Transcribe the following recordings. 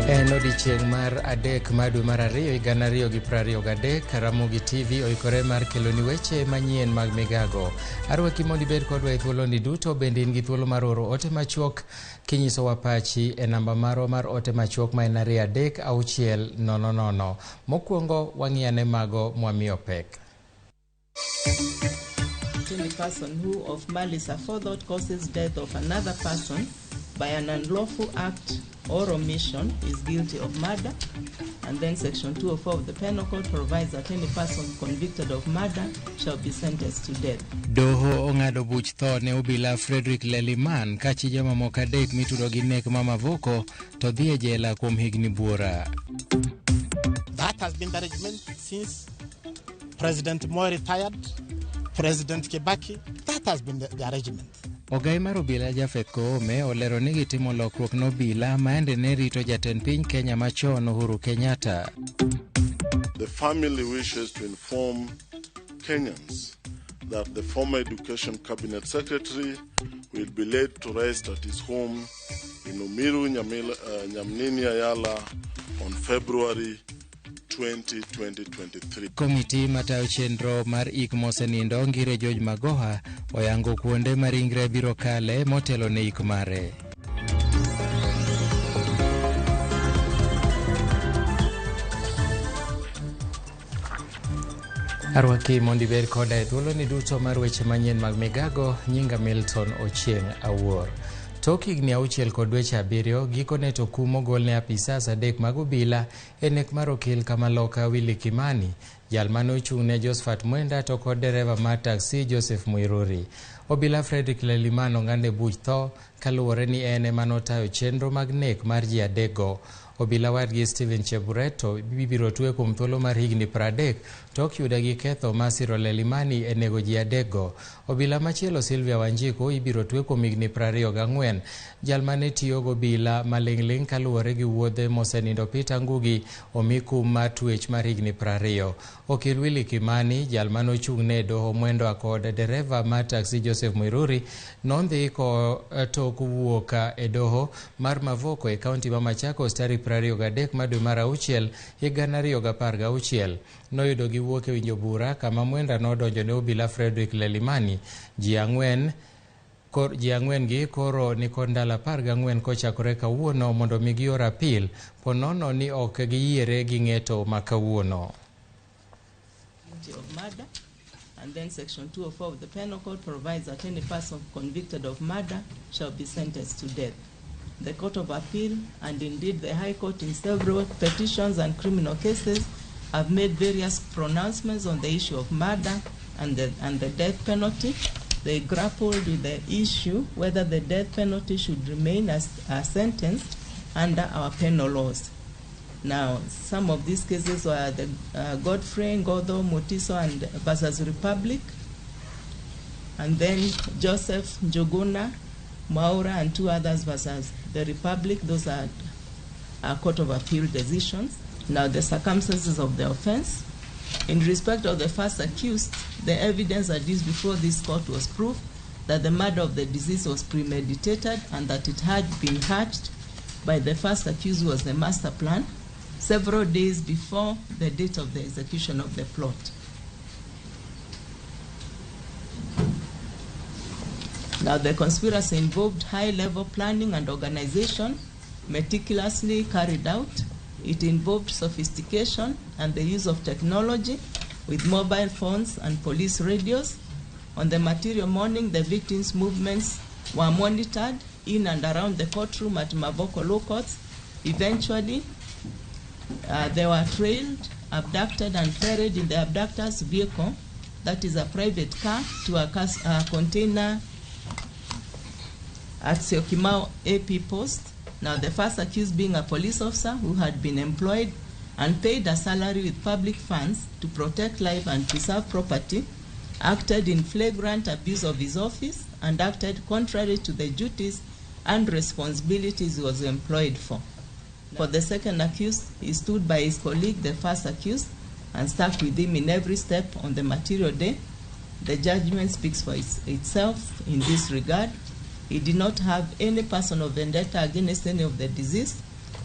En odiechieng' mar adek mar dwe mar ariyo higa gana ariyo gi prariyo gadek Ramogi TV oikore mar keloni weche manyien mag migago. Arwaki mondo ibed kodwa e thuoloni duto bende in gi thuolo mar oro ote machuok kinyisowa pachi e namba marwa mar ote machuok ma en 23600. Mokwongo wang'iane mago mwamiyo pek. Any person who of malice aforethought causes death of another person by an unlawful act or omission is guilty of murder. And then section 204 of the Penal Code provides that any person convicted of murder shall be sentenced to death. Doho ong'ado buch tho ne obila Frederick Leliman ka chije mamoko adek mitudo gi nek ma Mavoko to dhi e jela kuom higni buora. That has been the arrangement since President Moi retired, President Kibaki. That has been the arrangement. Ogai mar obila Japheth Koome olero ni gitimo lokruok ne obila maende ne rito jatend piny Kenya machon Uhuru Kenyatta. The family wishes to inform Kenyans that the former Education Cabinet Secretary will be laid to rest at his home in Umiru, Nyamnini Ayala on February 20, 2023. Komiti matayo chenro mar ik mosenindo Ngire George Magoha oyango kuonde ma ringre biro kale motelo ne ik mare. Arwaki mondo ibed koda e thuoloni duto mar weche manyien mag migago, nyinga Milton Ochieng' Awuor. Tok higni auchiel kod dweche abiriyo, gikone to kum ogol ne apisas adek mag obila e nek mar okil Kamaloka Willy Kimani, jal mane ochung' ne Josephat Mwenda to kod dereva mar taxi Joseph Muiruri. Obila Frederick Leliman ong'adne buch tho kaluwore ni en ema notayo chenro mag nek mar ji adekgo. Obila wadgi Stephen Chebureto ibiro twe kuom thuolo mar higni 30 tok yude gi ketho mar siro Lelimani e nego ji adekgo. Obila machielo Sylvia Wanjiku ibiro twe kuom higni 24. Jal mane tiyo gobila maling'ling' kaluwore gi wuodhe mosenindo Peter Ngugi omi kum mar twech mar higni 20. Okil Willy Kimani, jal mane ochung' ne doho Mwendwa kod dereva mar taxi Joseph Muiruri nondhi ko tok wuok e doho mar Mavoko e kaunti ma Machakos tarik 23 mar dwe mar auchiel higa 2016. Noyudo giwuok e winjo bura kama Mwenda nodonjo ne obila Frederick Lelimani. Ji ang'wen gi koro nikod ndalo 14 kochakore kawuono mondo mi gior apil ponono ni ok giyiere gi ng'eto ma kawuono. Of murder. And then section 204 of the Penal Code provides that any person convicted of murder shall be sentenced to death. The Court of Appeal and indeed the High Court in several petitions and criminal cases have made various pronouncements on the issue of murder and the death penalty. They grappled with the issue whether the death penalty should remain as a sentence under our penal laws. Now, some of these cases were the Godfrey, Ngodo, Mutiso and versus Republic, and then Joseph Njuguna, Maura and two others versus the Republic. Those are Court of Appeal decisions. Now, the circumstances of the offense. In respect of the first accused, the evidence adduced before this court was proof that the murder of the deceased was premeditated and that it had been hatched by the first accused, who was the master plan, several days before the date of the execution of the plot. Now, the conspiracy involved high-level planning and organization, meticulously carried out. It involved sophistication and the use of technology with mobile phones and police radios. On the material morning, the victims' movements were monitored in and around the courtroom at Mavoko Law Courts. Eventually, they were trailed, abducted, and ferried in the abductor's vehicle, that is a private car, to a container at Syokimau AP Post. Now, the first accused being a police officer who had been employed and paid a salary with public funds to protect life and preserve property, acted in flagrant abuse of his office and acted contrary to the duties and responsibilities he was employed for. For the second accused, he stood by his colleague, the first accused, and stuck with him in every step on the material day. The judgment speaks for itself in this regard. He did not have any personal vendetta against any of the deceased,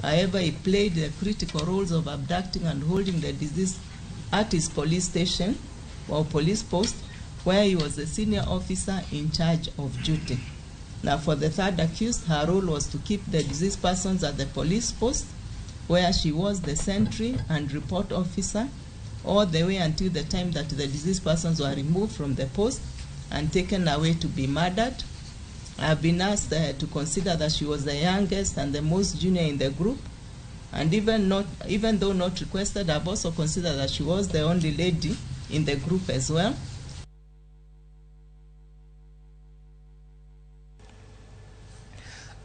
However, he played the critical roles of abducting and holding the deceased at his police station or police post, where he was the senior officer in charge of duty. Now, for the third accused, her role was to keep the deceased persons at the police post, where she was the sentry and report officer, all the way until the time that the deceased persons were removed from the post and taken away to be murdered. I have been asked to consider that she was the youngest and the most junior in the group, and even though not requested, I've also considered that she was the only lady in the group as well.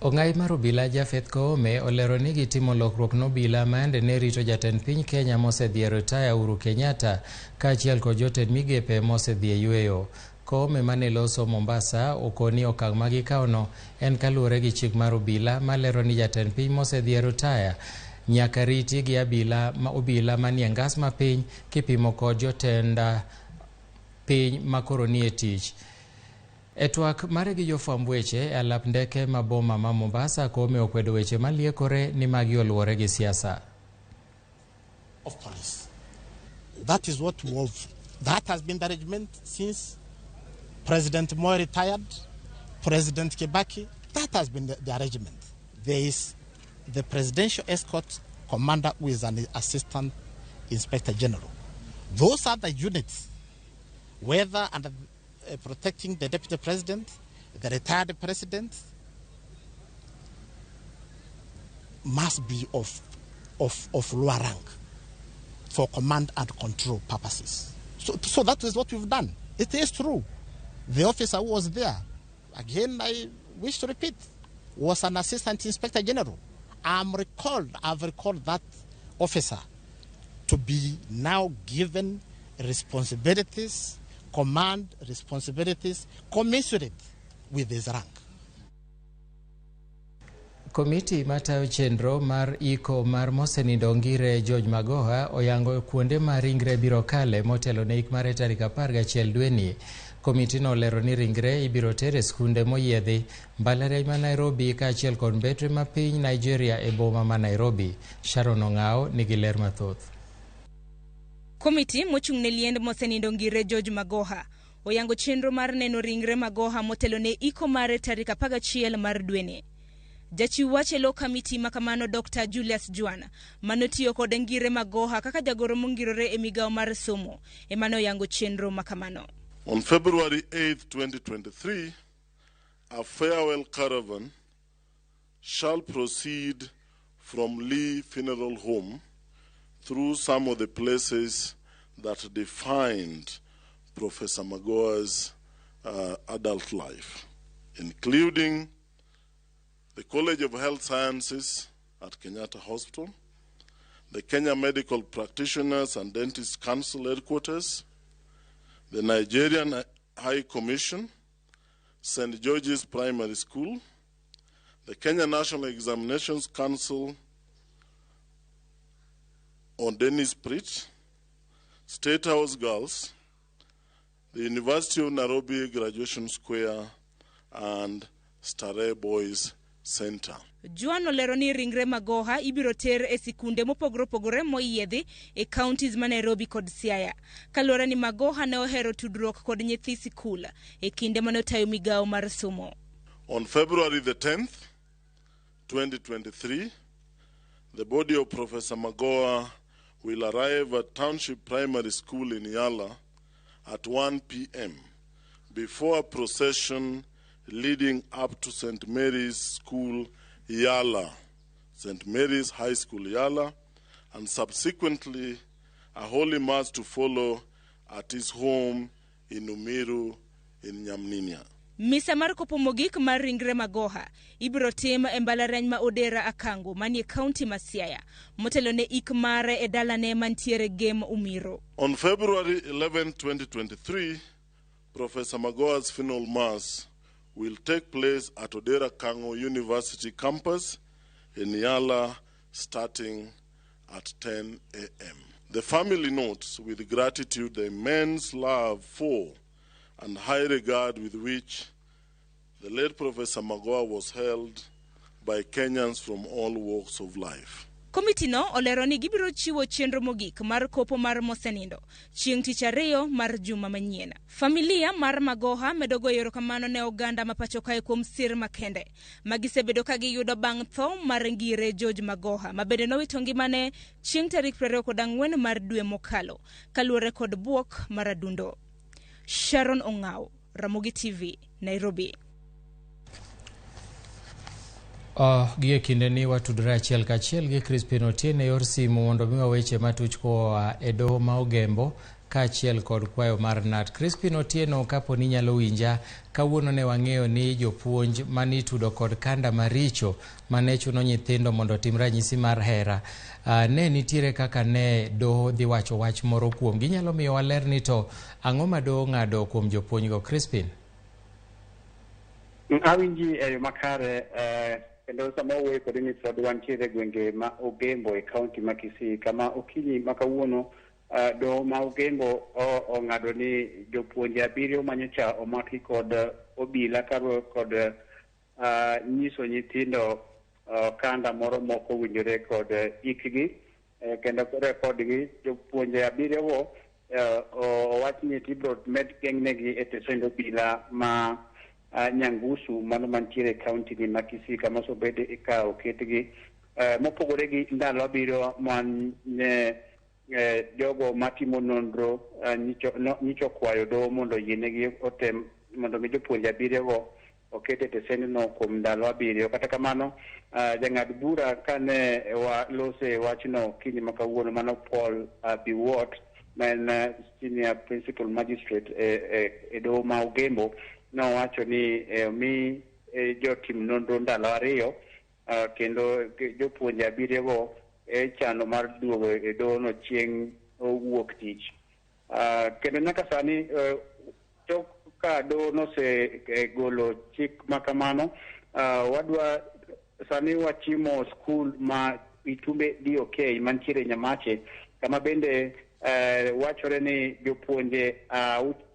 Ong'ai mar obila Japheth Koome olero ni gitimo lokruok nobila maende ne rito jatend piny Kenya mosedhi e ritaya Uhuru Kenyatta kaachiel kod jotend migepe mosedhi e yweyo. Koome mane loso Mombasa okoni okang' ma gikawono en kaluwore gi chik mar obila malero ni jatend piny mosedhi e ritaya nyaka riti gi obila manie ngas mapiny kipimo kod jotend piny makoro nie tich. E twak mare gi jofwamb weche e alap ndeke ma boma ma Mombasa, Koome okwedo weche maliekore ni magi oluwore gi siasa. Of police. That is what was, that has been the arrangement since President Moi retired, President Kibaki. That has been the arrangement. There is the presidential escort commander who is an assistant inspector general. Those are the units, whether under protecting the deputy president, the retired president, must be of lower rank for command and control purposes. So that is what we've done. It is true. The officer who was there, again, I wish to repeat, was an assistant inspector general. I've recalled that officer to be now given responsibilities, command responsibilities commensurate with his rank. Komiti matayo chenro mar iko mar mosenindo Ngire George Magoha oyango kuonde ma ringre biro kale motelo ne ik mare tarik 11 dweni. Komiti no olero ni ringre ibiro ter e skunde moyiedhi mbalariany ma Nairobi kaachiel kod mbetre ma piny Nigeria e boma ma Nairobi. Sharon Ong'ao nigi ler mathoth. Komiti mochung' ne liend mosenindo Ngire George Magoha oyango chenro mar neno ringre Magoha motelo ne iko mare tarik 11 mar dweni. Jachiw wach e lo kamiti makamano Dr. Julius Juan manotiyo kod Ngire Magoha kaka jagoro mongirore e migawo mar somo ema noyango chenro makamano. On February 8, 2023, a farewell caravan shall proceed from Lee Funeral Home through some of the places that defined Professor Magoha's adult life, including the College of Health Sciences at Kenyatta Hospital, the Kenya Medical Practitioners and Dentists Council headquarters, the Nigerian High Commission, St. George's Primary School, the Kenya National Examinations Council on Dennis Pritt, State House Girls, the University of Nairobi Graduation Square, and Starehe Boys Center. Juan olero ni ringre Magoha ibiro ter e sikunde mopogore opogore moyiedhi e counties ma Nairobi kod Siaya. Kaluwore ni Magoha ne ohero tudruok kod nyithi sikul e kinde mane otayo migawo mar somo. On February the 10th, 2023, the body of Professor Magoha will arrive at Township Primary School in Yala at 1 p.m. before a procession leading up to St. Mary's School, Yala, St. Mary's High School, Yala, and subsequently a holy mass to follow at his home in Umiru in Nyamninia. Misa mar kopo mogik mar ringre Magoha ibiro tim e mbalariany ma Odera Akango manie kaunti ma Siaya motelo ne ik mare e dalane mantiere Gem Umiro. On February 11, 2023, Professor Magoha's funeral mass will take place at Odera Kango University campus in Yala starting at 10 a.m. The family notes with gratitude the immense love for and high regard with which the late Professor Magoha was held by Kenyans from all walks of life. Komiti no olero ni gibiro chiwo chenro mogik mar kopo mar mosenindo chieng' tich ariyo mar juma manyien. Familia mar Magoha medo goyo erokamano ne oganda ma pacho kae kuom sir makende ma gisebedo ka giyudo bang' tho mar ngire George Magoha ma bende nowito ngimane chieng' tarik 24 mar dwe mokalo kaluwore kod buok mar adundo. Sharon Ong'aw, Ramogi TV, Nairobi. Gie kindeni watudore achiel kachiel gi Crispin Otieno e yor simu mondo miwa weche matuch koa e doho ma Ogembo kaachiel kod kwayo mar KNUT. Crispin Otieno, kapo ni inyalo winja, kawuono ne wang'eyo ni jopuonj manitudo kod kanda maricho mane chuno nyithindo mondo otim ranyisi mar hera, ne nitiere kaka ne doho dhi wacho wach moro kuom. Ginyalo miyo waler ni to ang'o ma doho ng'ado kuom jopuonjgo, Crispin? Awinji e yo makare, kendo sama wawuoyo kodi ni pod wantiere e gwenge ma Ogembo e kaunti ma Kisii, kama okinyi ma kawuono doho ma Ogembo ong'ado ni jopuonje 7 manyocha omaki kod obila kaluwore kod nyiso nyithindo kanda moro mok owinjore kod ikgi, kendo rekodgi jopuonje 7 go owach ni ibiro med geng'negi e tesend obila ma Nyangusu mano mantiere e kaunti ni ma Kisii, kama osebed ka oketgi mopogore gi ndalo 7 mane jogo matimo nonro nyicho kwayo doho mondo oyienegi otem mondo mi jopuonje 7 go oket e tesendno kuom ndalo 7. Kata kamano, jang'ad bura kane walose wachno okinyi ma kawuono, mano Paul Biwott, ma en senior principal magistrate e doho ma Ogembo, nowacho ni omi jotim nonro ndalo 2, kendo jopuonje 7 go e chano mar duogo e dohono chieng' wuok tich. Kendo nyaka sani, tok ka doho nosegolo chik ma kamano, wadwa sani wachimo skul ma Itumbe DOK mantiere Nyamache, kama bende wachore ni jopuonje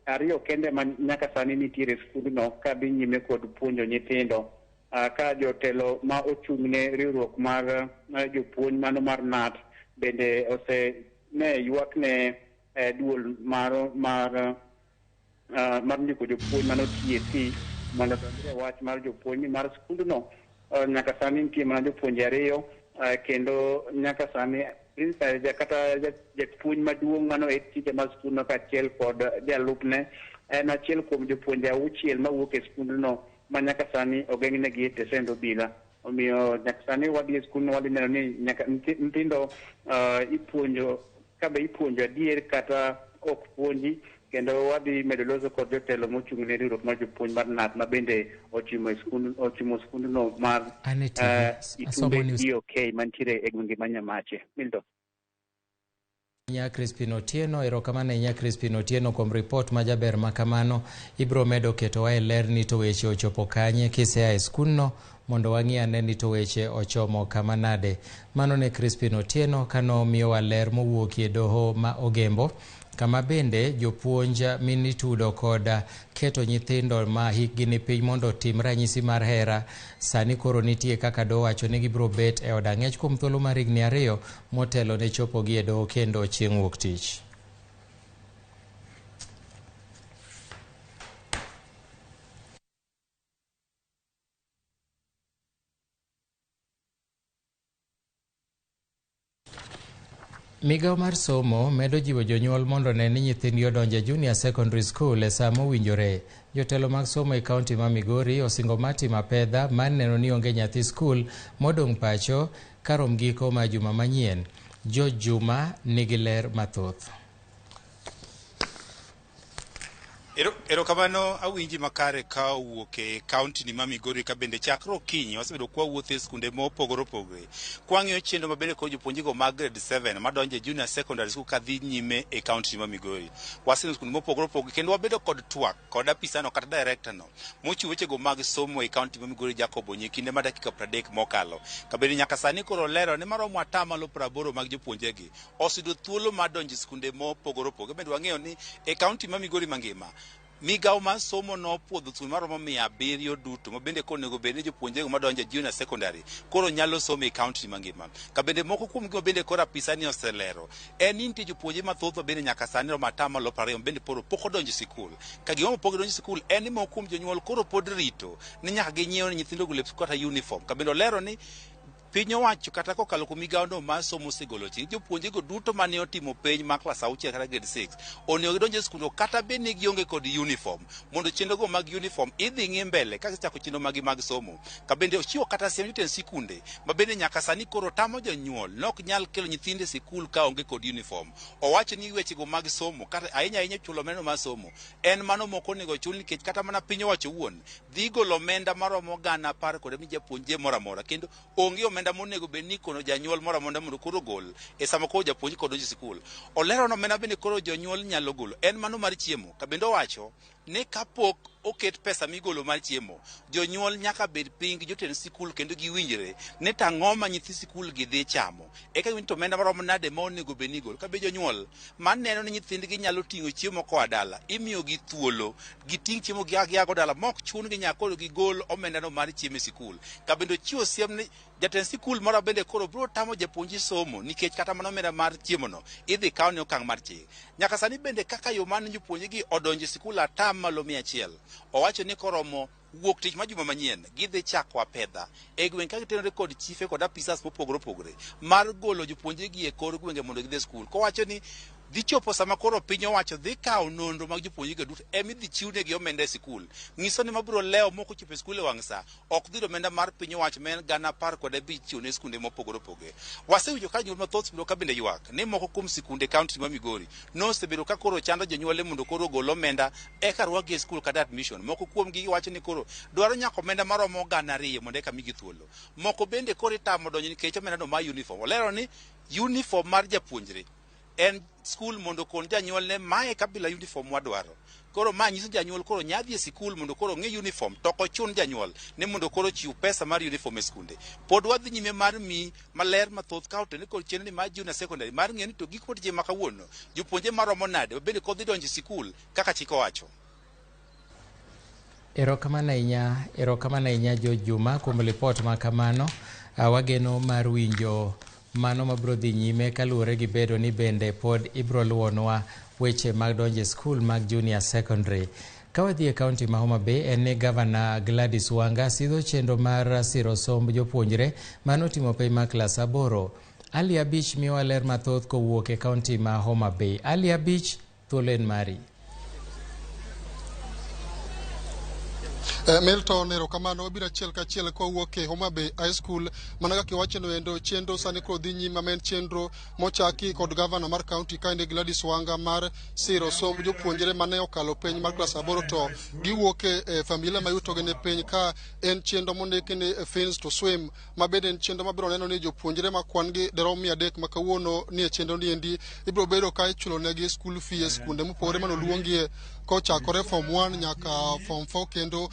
2 kende ma nyaka sani nitiere skundno ka dhi nyime kod puonjo nyithindo. Ka jotelo ma ochung'ne riwruok mar jopuonj mano mar KNUT bende ose ne ywak ne duol mar ndiko jopuonj mano TSC mondo odonjre e wach mar jopuonj mar skundno. Nyaka sani nitie mana jopuonje 2, kendo nyaka sani kata japuonj maduong' mano e tije mar skundno kaachiel kod jalupne en achiel kuom jopuonje 6 mawuok e skundno ma nyaka sani ogeng'negi e tesend obila. Omiyo nyaka sani wadhi e skundno wadhi neno ni nyaka nyithindo ipuonjo kabe ipuonjo adier kata ok puonji, kendo wadhi medo loso kod jotelo mochung' ne riwruok mar jopuonj mar KNUT ma bende ochimo skundno mar Itumbe DOK mantiere e gwenge ma Nyamache. Milton. Nya Crispin Otieno, erokamano ahinya Crispin Otieno kuom ripot ma jaber ma kamano. Ibiro medo ketowa e ler ni to weche ochopo kanye kisea e skundno mondo wang'i ane ni to weche ochomo kama nade. Mano ne Crispin Otieno kanomiyowa ler mowuokie doho ma Ogembo, kama bende jopuonj minitudo kod keto nyithindo ma hikgi ni piny mondo otim ranyisi mar hera. Sani koro nitie kaka doho wacho ni gibiro bet e od ang'ech kuom thuolo mar higni 2 motelo ne chopogi e doho kendo chieng' wuok tich. Migawo mar somo medo jiwo jonyuol mondo ne ni nyithindgi odonjo e Junior Secondary School e sa mowinjore. Jotelo mag somo e kaunti ma Migori osingo mar timo apedha mar neno ni onge nyathi skul modong' pacho karom giko ma juma manyien. George Juma nigi ler mathoth. Erokamano awinji makare ka owuok e kaunti ni ma Migori ka bende chakre okinyi wasebedo kwa wuotho e skunde mopogore opogore. Kwang'iyo chenro mabende kod jopuonjego mag grade 7 madonjo e Junior Secondary School kadhi nyime e kaunti ni ma Migori. Waseneno skunde mopogore opogore kendo wabedo kod twak kod apisano kata director no mochiwo wechego mag somo e kaunti ma Migori Jacob Onyi kinde ma dakika 30 mokalo. Kabende nyaka sani koro olero ni maromo 80% mag jopuonjegi oseyudo thuolo mar donjo e skunde mopogore opogore. Bende wang'eyo ni e kaunti ma Migori mangima Migawo mar somo nopuodho skunde maromo 700 duto ma bende konego bed ni jopuonjrego madonjo e junior secondary koro nyalo somo e kaunti mangima. Ka bende moko kuom gima bende koro apisa ni oselero en ni nitie jopuonjre mathoth ma bende nyaka sani romo 20% bende pok odonjo e sikul. Ka gima pok odonjo e sikul en ni moko kuom jonyuol koro pod rito ni nyaka ginyiew ne nyithindo go lep kata uniform. Ka bende olero ni piny owacho kata kokalo kuom migawono mar somo osegolo chik jopuonjrego duto mane otimo penj mar klas 6 kata grade 6 onego gidonj e skul kata bed ni gionge kod uniform mondo chenrogo mag uniform idhi ng'i mbele ka gisechako chenro magi mag somo. Ka bende ochiwo kata siem jotend sikunde ma bende nyaka sani koro tamo jonyuol nok nyal kelo nyithindo e sikul ka onge kod uniform. Owacho ni wechego mag somo kata ahinya ahinya chulo omenda mar somo en mano mok onego chul nikech kata mana piny owacho owuon dhi golo omenda maromo 10,000 japuonjre moro amora kendo onge omenda monego bed ni kono janyuol moro amora mondo koro ogol e sama koro japuonj kod donjo e sikul. Olero ni omenda bende koro jonyuol nyalo golo en mano mar chiemo. Ka bende owacho ni kapok oket pesa migolo mar chiemo, jonyuol nyaka bed piny gi jotend sikul kendo giwinjre ni to ang'o ma nyithi sikul gi dhi chamo. Eka giwinj to omenda maromo nade ma onego bed ni igolo. Ka be jonyuol maneno ni nyithindgi nyalo ting'o chiemo koa dala, imiyogi thuolo giting' chiemo giago dala mok chun gi nyaka koro gigol omendano mar chiemo e sikul. Ka bende ochiwo siem ni jatend sikul moro bende koro biro tamo japuonj somo nikech kata mana omenda mar chiemono idhi kaw ne okang' mar chik. Nyaka sani bende kaka yo man jopuonje gi odonjo e sikul 100%, owacho ni koromo wuok tich ma juma manyien gidhi chako apedha e gweng' ka gitenore kod chife kod apisas mopogore opogore mar golo jopuonje gi e kor gwenge mondo gidhi e skul. Kowacho ni dhi chopo sama koro piny owacho dhi kawo nonro mag jopuonje go duto ema idhi chiwnegi omenda e sikul. Nyiso ni mabiro lewo mok ochopo e skul e wang' sa ok dhi yudo omenda mar piny owacho ma en 15,000 chiwo ne skunde mopogore opogore. Wasewinjo ka jonyuol mathoth osebedo ka bende ywak ni moko kuom sikunde e kaunti ma Migori nosebedo ka koro chando jonyuol mondo koro ogol omenda eka rwakgi e skul kata admission. Moko kuomgi wacho ni koro dwaro nyaka omenda maromo 2,000 mondo eka migi thuolo. Moko bende koro itamo donjo nikech omenda no mar uniform. Olero ni uniform mar japuonjre en skul mondo okon janyuol ne mae kabila uniform wadwaro. Koro ma nyiso janyuol koro nyadhi e sikul mondo koro ong'e uniform to ok ochun janyuol ni mondo koro chiw pesa mar uniform e skunde. Pod wadhi nyime mar mi maler mathoth ka otene kod chenro ni mar junior secondary mar ng'eyo ni to gik motije ma kawuono jopuonje maromo nade bende kodhi donjo e sikul kaka chik owacho. Erokamano ahinya, erokamano ahinya George Juma kuom lipot ma kamano. Wageno mar winjo mano mabiro dhi nyime kaluwore gi bedo ni bende pod ibiro luwonwa weche mag donjo e skul mag junior secondary. Ka wadhi e kaunti ma Homa Bay en ni Gavana Gladys Wanga sidho chenro mar siro somb jopuonjre manotimo penj mar klas 8. Ali Abich miyowa ler mathoth kowuok e kaunti ma Homa Bay. Ali Abich, thuolo en mari. Milton, erokamano. Wabiro achiel kachiel kowuok e Homa Bay High School. Mana kaka iwacho endo, chenro sani koro dhi nyime ma en chenro mochaki kod gavana mar kaunti kaendi Gladys Wanga mar siro somb jopuonjre mane okalo penj mar klas 8 to giwuok e familia ma yutogi ni piny, ka en chenro mondiki ni Fins to Swim, ma bende en chenro mabiro neno ni jopuonjre ma kwan gi derom 300 ma kawuono ni e chenro ni endi ibiro bedo ka ichulo negi school fee e skunde mopogore manoluongie kochakore form 1 nyaka form 4. Kendo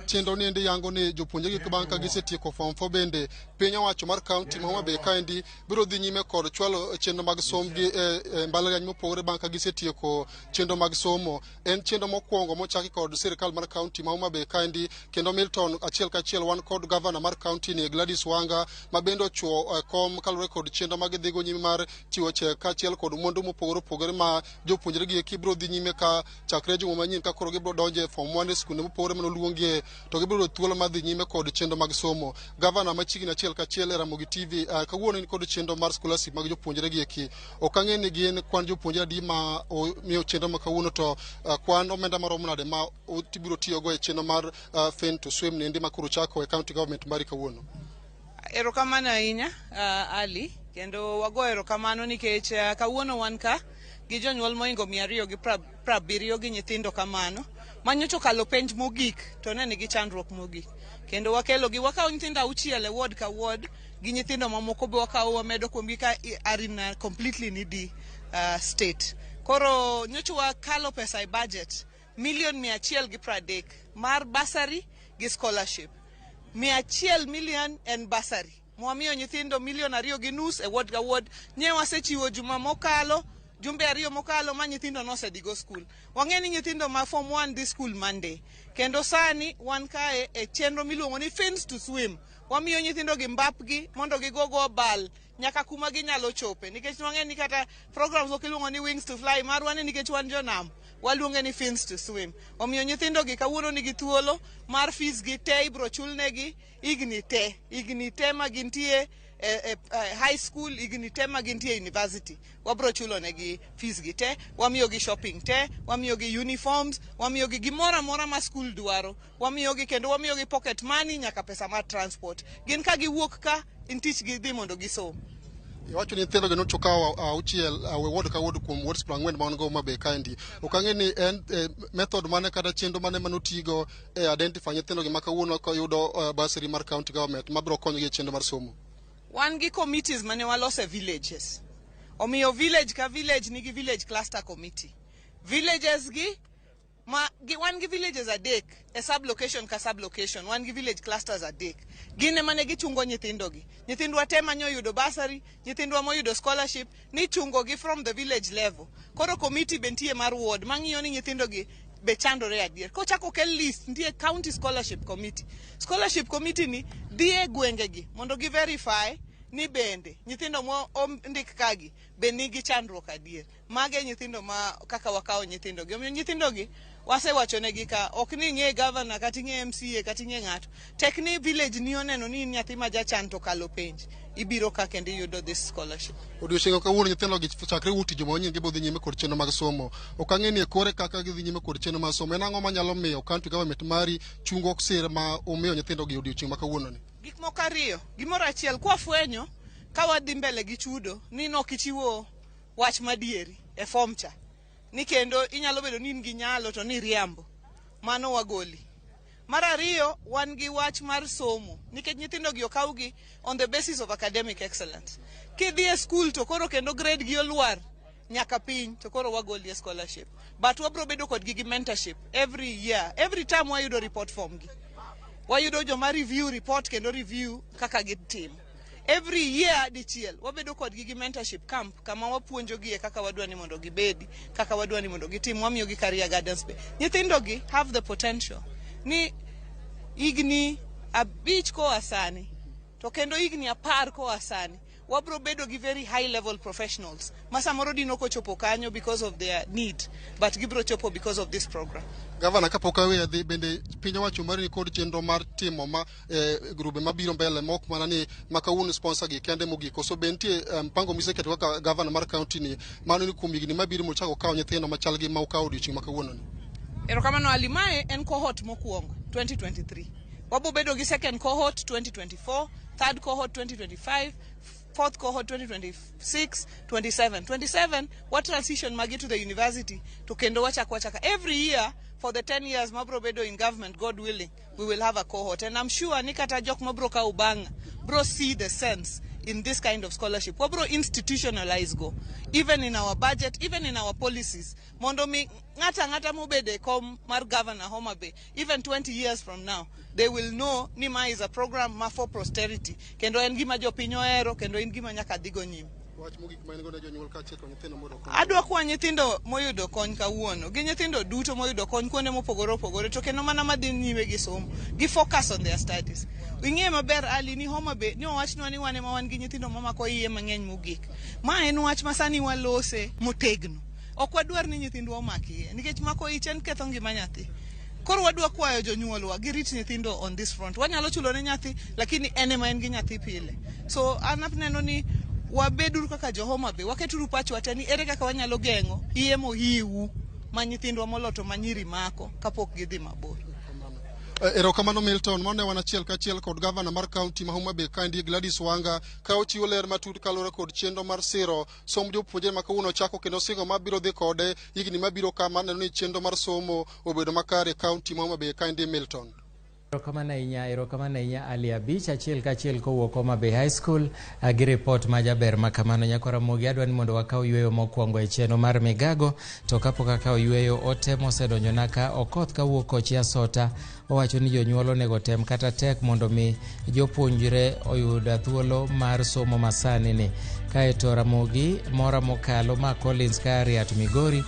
chenro ni endi yango ni jopuonjre gi bang' ka gisetieko form 4 bende piny owacho mar kaunti ma Homa Bay kaendi biro dhi nyime kod chwalo chenro mag sombgi e mbalariany mopogore bang' ka gisetieko chenro mag somo. En chenro mokwongo mochaki kod sirikal mar kaunti ma Homa Bay kaendi. Kendo Milton, achiel kachiel wan kod gavana mar kaunti ni Gladys Wanga ma bende ochuo kom kaluwore kod chenro ma gidhigo nyime mar chiwo chek kaachiel kod mwandu mopogore opogore ma jopuonjre gi eki biro dhi nyime ka chakre juma manyien ka koro gibiro donjo e form 1 e skunde mopogore manoluongie to gibiro yudo thuolo mar dhi nyime kod chenro mag somo. Gavana machiegni achiel kachiel e Ramogi TV kawuono in kod chenro mar scholarship mag jopuonjre gi eki. Ok ang'e ni gin kwan jopuonjre adi ma omiyo chenro ma kawuono to kwan omenda maromo nade ma ibiro tiyogo e chenro mar Fin to Swim niendi ma koro chako e county government mari kawuono. Erokamano ahinya Ali, kendo wago erokamano nikech kawuono wan ka gi jonyuol moingo 270 gi nyithindo kamano manyocha okalo penj mogik to ne nigi chandruok mogik, kendo wakelo gi wakawo nyithindo 6 e ward ka ward gi nyithindo mamoko be wakawo wamedo kuomgi ka are in a completely needy state. Koro nyocha wakalo pesa e budget milion 130 mar bursary gi scholarship. 100 million en bursary mwamiyo nyithindo milion 2.5 e ward ka ward. Nye wasechiwo juma mokalo Jumbe 2 mokalo ma nyithindo nosedhigo skul. Wang'e ni nyithindo ma form 1 dhi skul Monday. Kendo sani wan kae e chenro miluongo ni Fins to Swim. Wamiyo nyithindo gi mbapgi mondo gigogo bal nyaka kuma ginyalo chope. Nikech wang'e ni kata programs moko iluongo ni Wings to Fly, marwa ni nikech wan jonam, waluonge ni Fins to Swim. Omiyo nyithindo gi kawuono nigi thuolo mar fees gi te ibro chulnegi higni te. Higni te ma gintie e high school, higni te ma gintie university. Wabro chulo negi fees gi te, wamiyogi shopping te, wamiyogi uniforms, wamiyogi gimoro amora ma school dwaro. Wamiyogi kendo wamiyogi pocket money nyaka pesa mar transport. Gin ka giwuok ka, in tich gidhi mondo gisom. Iwacho ni nyithindo gi nochokawo 6 ward ka ward kuom wards 40 ma wan go Homa Bay kaendi. Ok ang'e ni en method mane kata chenro mane manotigo e identify nyithindo gi ma kawuono koyudo bursary mar county government mabiro konyogi e chenro mar somo. Wan gi committees mane waloso e villages. Omiyo village ka village nigi village cluster committee. Villages gi ma gi, wan gi villages 3 e sub location ka sub location, wan gi village clusters 3. Gin ema ne gichungo nyithindo gi. Nyithindwa te manyo yudo bursary, nyithindwa moyudo scholarship, ni chungo gi from the village level. Koro committee be nitie mar ward mang'iyo ni nyithindo gi be chandore adier. Kochako kel list, nitie county scholarship committee. Scholarship committee ni dhi e gwenge gi mondo gi verify ni bende nyithindo mo ondik kagi be nigi chandruok adier. Mage nyithindo ma kaka wakawo nyithindo gi. Omiyo nyithindo gi wasewachonegi ka ok ni ing'e governor kata ing'e MCA kata ing'e ng'ato. Tek ni village ni oneno ni in nyathi ma jachan to kalo penj. Ibiro ka kendo iyudo this scholarship. Odiochieng' kawuono nyithindo gi chakre wuok tich juma manyien gibiro dhi nyime kod chenro mag somo. Ok ang'e ni e kore kaka gidhi nyime kod chenro mag somo. En ang'o manyalo miyo county government mari chungo sir ma omiyo nyithindo gi odiochieng' ma kawuono ni? Gik moko 2. Gimoro achiel, kwafwenyo ka wadhi mbele gi chudo ni nok ichiwo wach madieri e form cha. Ni kendo inyalo bedo ni in gi nyalo to ni riambo. Mano wagoli. Mar 2, wan gi wach mar somo. Nikech nyithindo gi okawgi on the basis of academic excellence. Kidhi e school to koro kendo grade gi olwar nyaka piny to koro wagoli e scholarship. But wabro bedo kodgi gi mentorship every year. Every time wayudo report form gi. Wayudo joma review report kendo review kaka gitimo. Every year dichiel wabedo kodgi gi mentorship camp kama wapuonjogi e kaka wadwa ni mondo gibedi, kaka wadwa ni mondo gitim, wamiyogi career guidance be. Nyithindo gi have the potential ni higni 5 koa sani to kendo higni 10 koa sani wabro bedo gi very high level professionals ma samoro dino kochopo kanyo because of their need, but gibro chopo because of this program. Gavana, kapok aweyo dhi, bende piny owacho mari ni kod chenro mar timo ma grube mabiro mbele mok mana ni ma kawuono sponsor gi kende mogik, koso be nitie mpango miseketo kaka gavana mar county ni mano ni kuom higni mabiro mochako kawo nyithindo machal gi ma ukawo odiochieng' ma kawuono ni? Erokamano Ali, mae en cohort mokwongo 2023. Wabo bedo gi second cohort 2024, third cohort 2025, fourth cohort 2026, 27. 27, what transition magi to the university to kendo wachak. Every year for the 10 years mabro bedo in government, God willing, we will have a cohort. And I'm sure ni kata jok mabro kawo bang' bro see the sense in this kind of scholarship. Wabro institutionalize go, even in our budget, even in our policies. Mondo mi ng'ata ng'ata mobede kom mar governor Homa Bay, even 20 years from now, they will know ni ma is a program ma for posterity. Kendo en gima jopiny ohero, kendo en gima nyaka dhigo nyime. Wach mogik ma in go ne jonyuol kaachiel kod nyithindo moyudo kony. Adwa kwa nyithindo moyudo kony kawuono, gi nyithindo duto moyudo kony kuonde mopogore opogore, to kendo mana madhi nyime gi somo, gi focus on their studies. Ing'e maber Ali ni Homa Bay ni owachnwa ni wan ema wan gi nyithindo mamako iye mang'eny mogik. Ma en wach ma sani walose motegno. Ok wadwar ni nyithindwa omak iye, nikech mako ich en ketho ngima nyathi. Koro wadwa kwayo jonyuolwa girit nyithindo on this front. Wanyalo chulo ne nyathi, lakini en ema en gi nyathi pile. So an aneno ni wabeduru kaka jo Homa Bay, waketuru pachwa te ni ere kaka wanyalo geng'o iye mohiu ma nyithindwa moloto ma nyiri mako kapok gidhi mabor. Erokamano Milton, mano ne wan achiel kachiel kod gavana mar kaunti ma Homa Bay kaendi Gladys Wanga ka ochiwo ler matut kaluwore kod chenro mar siro somb jopuonjre ma kawuono chako kendo singo mabiro dhi kode higni mabiro ka maneno ni chenro mar somo obedo makare e kaunti ma Homa Bay kaendi Milton. Erokamano ahinya, erokamano ahinya Ali Abich, achiel kachiel kowuok Homa Bay High School gi ripot ma jaber ma kamano. Nyakwar Ramogi, adwa ni mondo wakaw yueyo mokwongo e chenro mar Migago, to kapok akawo yueyo, ote mosedonjona ka Okoth kawuok Kochia Sota owacho ni jonyuol onego tem kata tek mondo mi jopuonjre oyud thuolo mar somo masani ni. Kaeto Ramogi mora mokalo ma Collins Kariat Migori.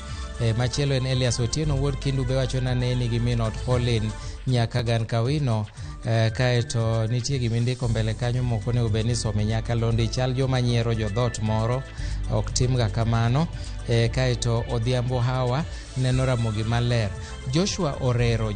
Machielo en Elias Otieno wuod Kindu be wacho na ne nigi min ot Pauline Nyakagan Kawino. Kaeto nitie gimindiko mbele kanyo mok onego bed ni some nyakalondi chal joma nyiero jodhot moro ok timga kamano. Kaeto Odhiambo Hawa neno Ramogi maler. Joshua Orero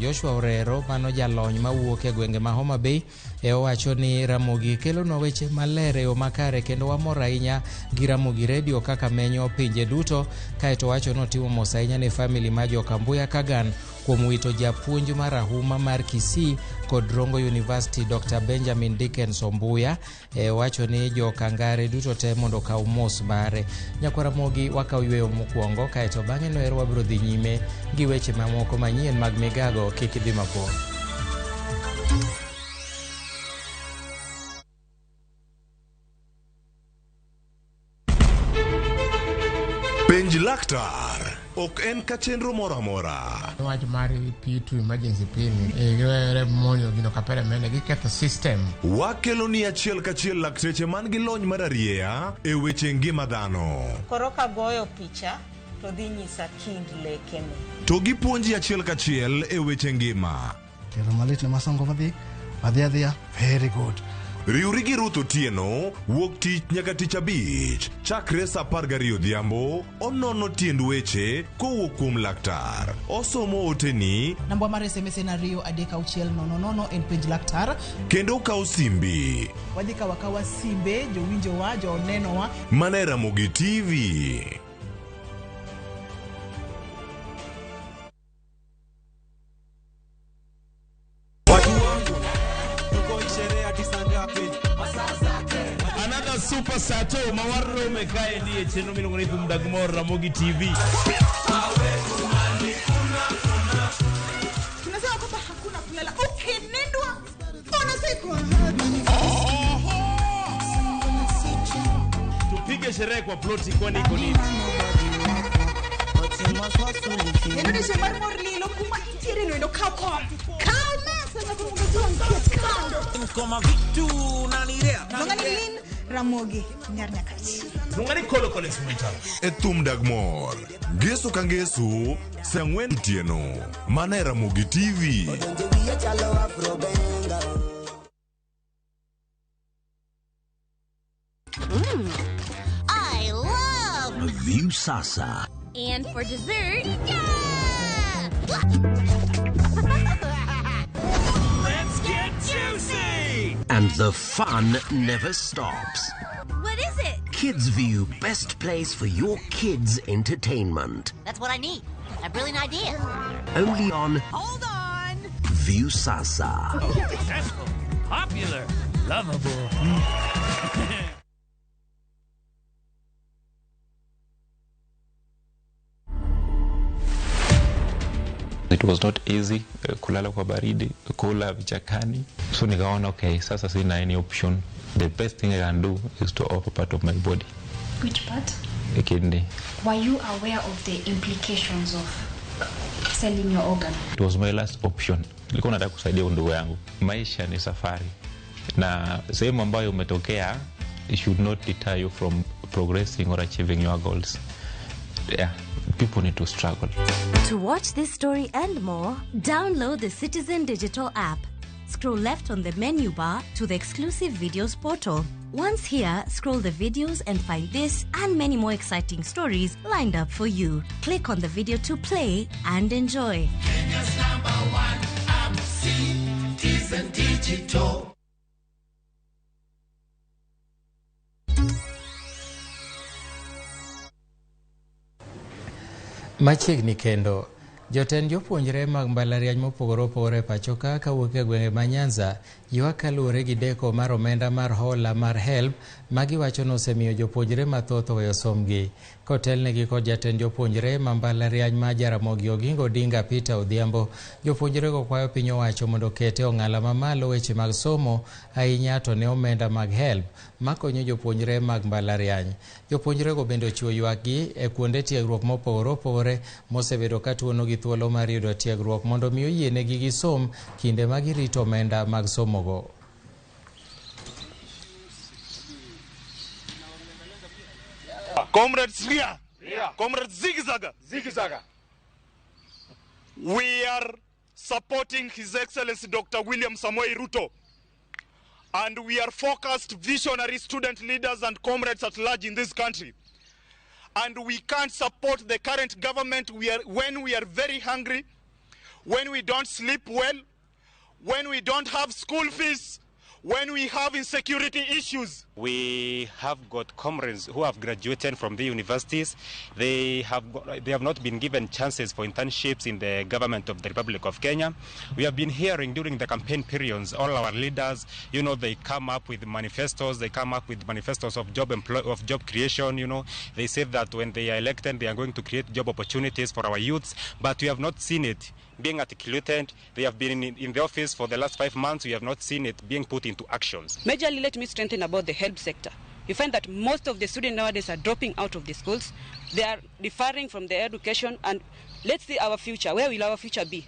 mano jalony mawuok e gwenge ma Homa Bay owacho ni Ramogi kelonwa weche maler e yo makare kendo wamor ahinya gi Ramogi Radio kaka menyo pinje duto. Kaeto wacho notimo mos ahinya ne family ma Jokambuya Kagan kuom wito japuonj marahuma mar Kisii kod Rongo University Dr. Benjamin Dickens Ombuya. Wacho ni jokangare duto te mondo okaw mos mare. Nyakwar Ramogi wakaw yueyo mokwongo kaeto bang'e no ero wabiro dhi nyime gi weche mamoko manyien mag Migago. Kik idhi mabor. Penj laktar ok en ka chenro moro amora. Wach mar P2 emergency P ni giwere monjo gino kapere mende giketho system. Wakelo ni achiel kachiel lakteche man gi lony mar arieya e weche ngima dhano. Koro kagoyo picha to dhi nyisa kind lekene. To gipuonji achiel kachiel e weche ngima. Kelo malit ne masongo madhi adhi adhiya very good. Riwri gi Ruth Otieno wuok tich nyaka tich abich chakre saa 12 odhiambo onono tiend weche kowuok kuom laktar. Osomo oteni Namba mar SMS en 2 3 6 0 0 en penj laktar. Kendo okawo simbi. Wadhi kawo akawa simbe jowinjowa jonenowa. Mana e Ramogi TV. Another super sato mawarome kae ni e chenro miluongo ni Thum Dag Mor Ramogi TV. Tunasema kwamba hakuna kulala, ukinindwa unazikwa. Tupige sherehe kwa ploti kwani iko nini? Kendo odiochieng' mar mor lilo kuma intiere no endo kaw kom. Kaw mesa nyaka mondo duong' ket kando. Koma vitu nanirea. Luonga ni Lin Ramogi Nyar Nyakach. Luonga ni Kolo Collins Mwintala. E Thum Dag Mor. Ngeso ka ngeso saa 4 otieno. Mana e Ramogi TV. I love Viusasa. And for dessert, yeah! Let's get juicy! And the fun never stops. What is it? Kids View, best place for your kids' entertainment. That's what I need. A brilliant idea. Only on Hold on! Viusasa. Successful, popular, lovable. It was not easy, kulala kwa baridi, kula vichakani. So nikaona okay, sasa sina any option. The best thing I can do is to offer part of my body. Which part? A kidney. Were you aware of the implications of selling your organ? It was my last option. Nilikuwa nataka kusaidia ndugu yangu. Maisha ni safari. Na sehemu ambayo umetokea, it should not deter you from progressing or achieving your goals. Yeah, people need to struggle. To watch this story and more, download the Citizen Digital app. Scroll left on the menu bar to the exclusive videos portal. Once here, scroll the videos and find this and many more exciting stories lined up for you. Click on the video to play and enjoy. Kenya's number one app, Citizen Digital. Machiegni kendo Jotend jopuonjre mag mbalariany mopogore opogore e pacho ka kawuok e gwenge ma Nyanza ywak kaluwore gi deko mar omenda mar hola mar HELB ma giwacho ni osemiyo jopuonjre mathoth oweyo sombgi. Kotelnegi kod jatend jopuonjre ma mbalariany ma Jaramogi Oginga Odinga Peter Odhiambo, jopuonjrego kwayo piny owacho mondo oket e ong'ala mamalo weche mag somo ahinya to ne omenda mag HELB makonyo jopuonjre mag mbalariany. Jopuonjrego bende ochiwo ywakgi e kuonde tiegruok mopogore opogore mosebedo ka tuonogi thuolo mar yudo tiegruok mondo mi oyienegi gisom kinde ma girito omenda mag somogo. Comrades Ria, Comrades Zigzag, Zigzag. We are supporting His Excellency Dr. William Samoei Ruto, and we are focused visionary student leaders and comrades at large in this country. And we can't support the current government when we are very hungry, when we don't sleep well, when we don't have school fees, when we have insecurity issues. We have got comrades who have graduated from the universities. They have not been given chances for internships in the government of the Republic of Kenya. We have been hearing during the campaign periods, all our leaders, you know, they come up with manifestos. They come up with manifestos of job creation, you know. They say that when they are elected, they are going to create job opportunities for our youths, but we have not seen it being articulated. They have been in the office for the last 5 months. We have not seen it being put into actions. Majorly, let me strengthen about the health sector. You find that most of the students nowadays are dropping out of the schools. They are deferring from their education, and let's see our future. Where will our future be?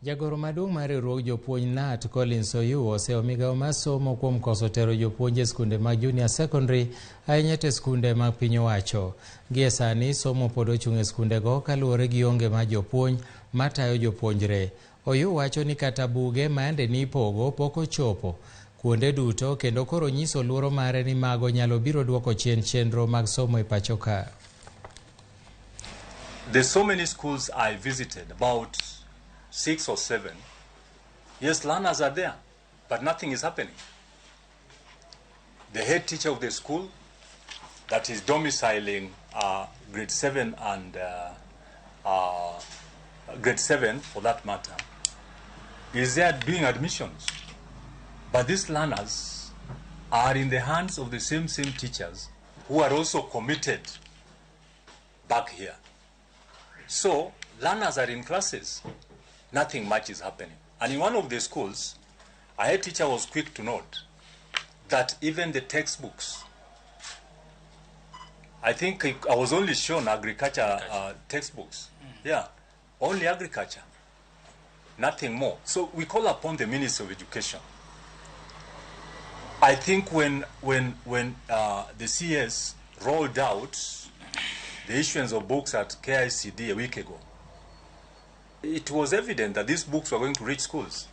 Jagoro maduong' mar riwruog jopuonj KNUT Collins Oyuo oseyo migawo mar somo kuom koso tero jopuonj e skunde mag junior secondary ahinya to e skunde mag piny owacho. Gie sani somo pod ochung' e skundego kaluwore gi onge mar jopuonj matayo jopuonjre. Oyuo wacho ni kata buge ma yande ni ipogo pok ochopo kuonde duto kendo koro nyiso luoro mare ni mago nyalo biro duoko chien chenro mag somo e pacho ka. There's so many schools I visited, about 6 or 7. Yes, learners are there, but nothing is happening. The head teacher of the school that is domiciling grade 7 and grade 7 for that matter, is there doing admissions. But these learners are in the hands of the same teachers who are also committed back here. So learners are in classes. Nothing much is happening. And in one of the schools, a head teacher was quick to note that even the textbooks, I think I was only shown agriculture textbooks. Yeah, only agriculture, nothing more. So we call upon the Ministry of Education. I think when the CS rolled out the issuance of books at KICD a week ago, it was evident that these books were going to reach schools.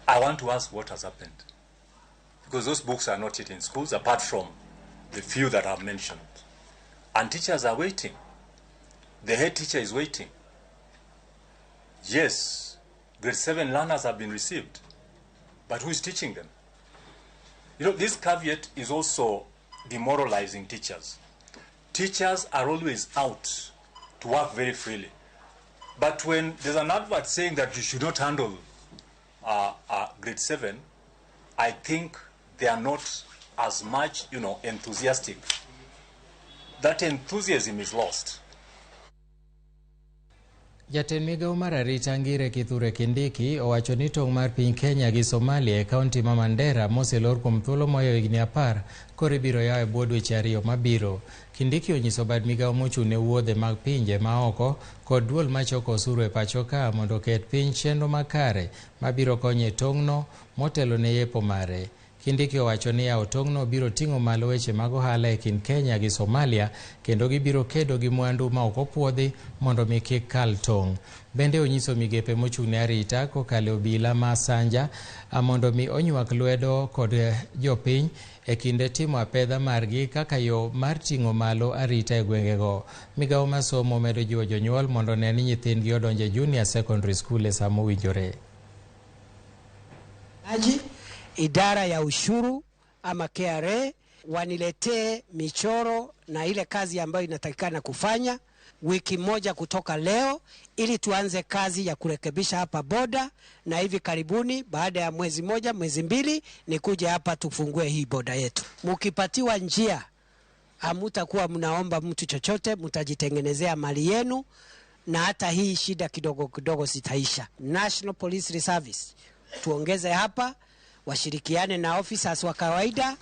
I want to ask what has happened, because those books are not yet in schools, apart from the few that I've mentioned. And teachers are waiting. The head teacher is waiting. Yes, grade 7 learners have been received, but who is teaching them? You know, this caveat is also demoralizing teachers. Teachers are always out to work very freely. But when there's an advert saying that you should not handle grade 7, I think they are not as much, you know, enthusiastic. That enthusiasm is lost. Jatend migawo mar arita Ngire Kithure Kindiki owacho ni tong' mar piny Kenya gi Somalia e kaunti ma Mandera moselor kuom thuolo moyo higni 10 koro ibiro yaw e bwo dweche 2 mabiro. Kindiki onyiso bad migawo mochung' ne wuodhe mag pinje ma oko kod duol machoko osuru e pacho ka mondo oket piny chenro makare mabiro konyo e tong'no motelo ne yepo mare. Kindiki owacho ni yawo tong'no biro ting'o malo weche mag ohala e kind Kenya gi Somalia kendo gibiro kedo gi mwandu ma ok opuodhi mondo mi kik kal tong'. Bende onyiso migepe mochung' ne arita kokalo e obila ma Sanja mondo mi onywak lwedo kod jopiny e kinde timo apedha margi kaka yo mar ting'o malo arita e gwengego. Migawo mar somo medo jiwo jonyuol mondo one ni nyithindgi odonjo e junior secondary school e sama owinjore. Idara ya ushuru ama KRA waniletee michoro na ile kazi ambayo inatakikana kufanya. wiki moja kutoka leo, ili tuanze kazi ya kurekebisha hapa boda, na hivi karibuni baada ya mwezi moja mwezi mbili nikuje hapa tufungue hii boda yetu. Mukipatiwa njia, hamutakuwa mnaomba mtu chochote, mtajitengenezea mali yenu, na hata hii shida kidogo kidogo zitaisha. National Police Service tuongeze hapa, washirikiane na officers wa kawaida,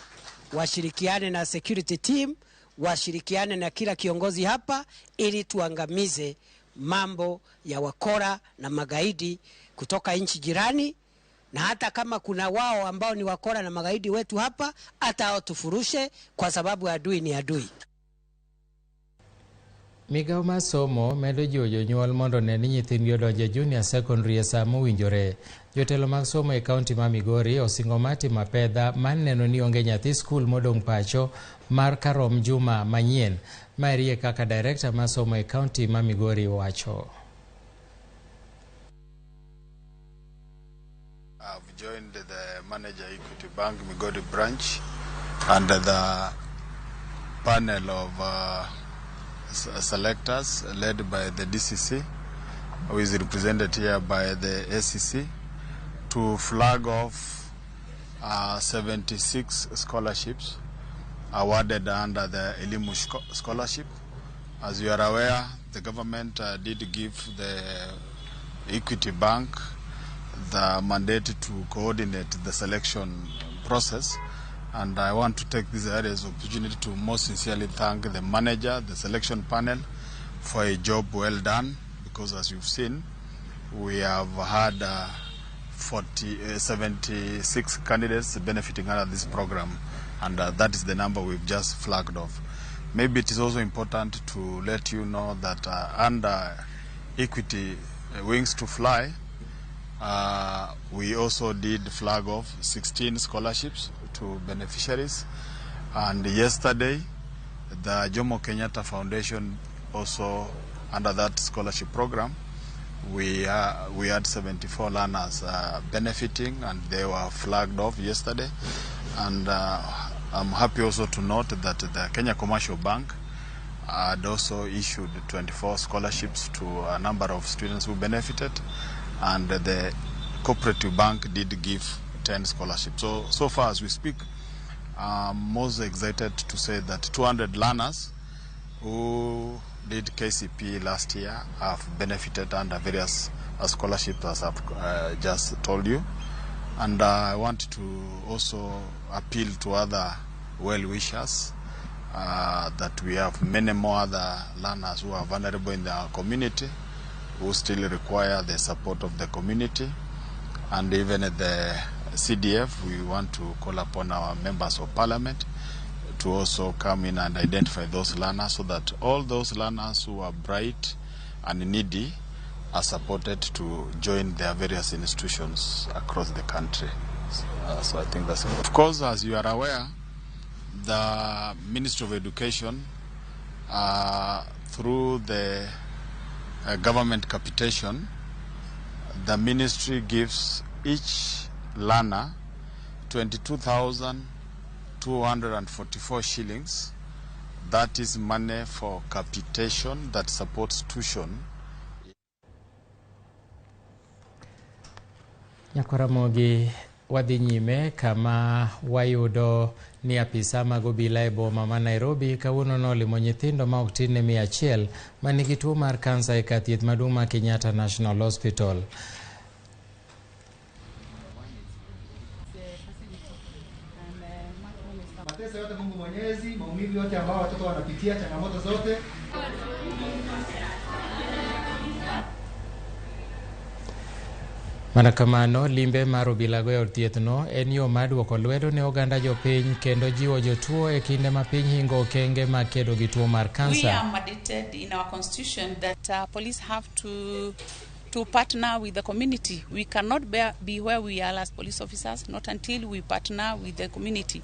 washirikiane na security team, washirikiane na kila kiongozi hapa, ili tuangamize mambo ya wakora na magaidi kutoka nchi jirani, na hata kama kuna wao ambao ni wakora na magaidi wetu hapa, hata hao tufurushe, kwa sababu adui ni adui. Migawo mar somo medo jiwo jonyuol mondo one ni nyithindgi odonjo e junior secondary e sa mowinjore. Jotelo mag somo e kaunti ma Migori osingo mar timo apedha mar neno ni onge nyathi skul modong' pacho mar karom juma manyien. Maeri e kaka director mar somo e kaunti ma Migori wacho. I've joined the manager Equity Bank Migori branch under the panel of selectors led by the DCC, who is represented here by the ACC, to flag off 76 scholarships awarded under the Elimu Scholarship. As you are aware, the government did give the Equity Bank the mandate to coordinate the selection process, and I want to take this as opportunity to most sincerely thank the manager, the selection panel, for a job well done, because as you've seen, we have had 76 candidates benefiting under this program, and that is the number we've just flagged off. Maybe it is also important to let you know that under Equity Wings to Fly, we also did flag off 16 scholarships to beneficiaries, and yesterday the Jomo Kenyatta Foundation also under that scholarship program we had 74 learners benefiting, and they were flagged off yesterday. And I'm happy also to note that the Kenya Commercial Bank had also issued 24 scholarships to a number of students who benefited, and the Cooperative Bank did give 10 scholarships. So far as we speak, I'm most excited to say that 200 learners who did KCPE last year have benefited under various scholarships, as I've just told you. And I want to also appeal to other well-wishers that we have many more other learners who are vulnerable in our community, who still require the support of the community. And even at the CDF, we want to call upon our members of parliament to also come in and identify those learners, so that all those learners who are bright and needy are supported to join their various institutions across the country. So I think that's it. Of course, as you are aware, the Ministry of Education, through the government capitation, the ministry gives each learner 22,244 shillings. That is money for capitation that supports tuition. Nyakwaramogi wadhi nyime kama wayudo ni apisa mag obila e boma ma Nairobi kawuono nolimo nyithindo ma ok tin ne 100 manigi tuo mar kansa e kar thieth maduong' ma Kenyatta National Hospital. Mateso yote Mungu Mwenyezi, maumivu yote ambao watoto wanapitia, changamoto zote. Mana kamano, limbe mar obilago e od thiethno en yo mar duoko lwedo ne oganda jopiny kendo jiwo jotuo e kinde ma piny hingo okenge mag kedo gi tuo mar kansa. We are mandated in our constitution that police have to partner with the community. We cannot be where we are as police officers, not until we partner with the community.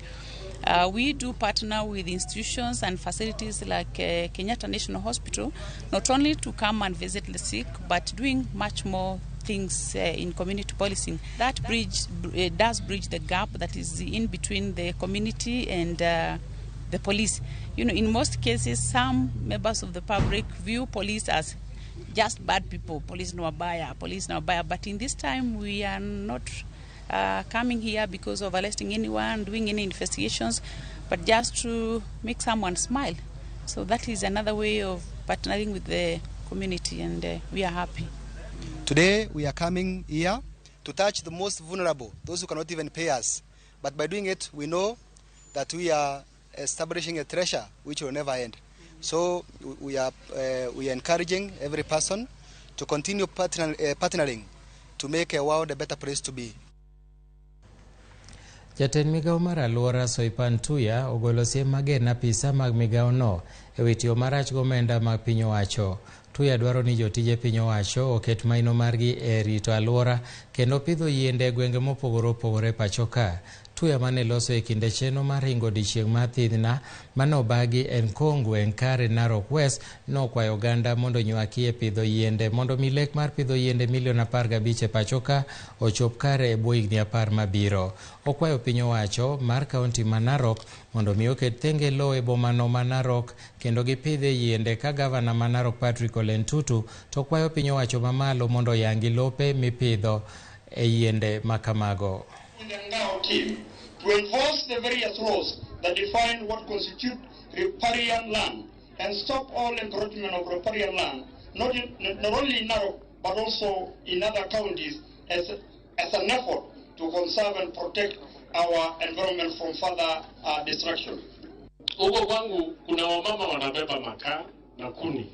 We do partner with institutions and facilities like Kenyatta National Hospital, not only to come and visit the sick, but doing much more things in community policing. That bridge does bridge the gap that is in between the community and the police. You know, in most cases, some members of the public view police as just bad people. Police no abaya, police no abaya. But in this time, we are not coming here because of arresting anyone, doing any investigations, but just to make someone smile. So that is another way of partnering with the community, and we are happy. Today, we are coming here to touch the most vulnerable, those who cannot even pay us. But by doing it, we know that we are establishing a treasure which will never end. So we are encouraging every person to continue partnering to make a world a better place to be. Jatend migawo mar alwora Soipan Tuya ogolo siem mager ne apisa mag migawono e wi tiyo marach gi omenda mag piny owacho. Tuya dwaro ni jotije piny owacho oket maino margi e rito alwora kendo pidho yiende e gwenge mopogore opogore pacho ka. Tuya mane loso e kinde chenro mar ringo odiechieng' mar thidhna mane obagi e Nkongwe Nkare Narok West nokwayo oganda mondo onywaki e pidho yiende mondo mi lek mar pidho yiende milion 15 e pacho ka ochop kare e bwo higni 10 mabiro. Okwayo piny owacho mar kaunti ma Narok mondo mi oket thenge lowo e bomano ma Narok kendo gipidhe yiende ka gavana ma Narok Patrick Ole Ntutu to kwayo piny owacho mamalo mondo oyangi lope mipidho e yiende makamago. Team to enforce the various laws that define what constitute riparian land and stop all encroachment of riparian land, not only in Narok but also in other counties, as an effort to conserve and protect our environment from further destruction. Huko kwangu kuna wamama wanabeba makaa na kuni,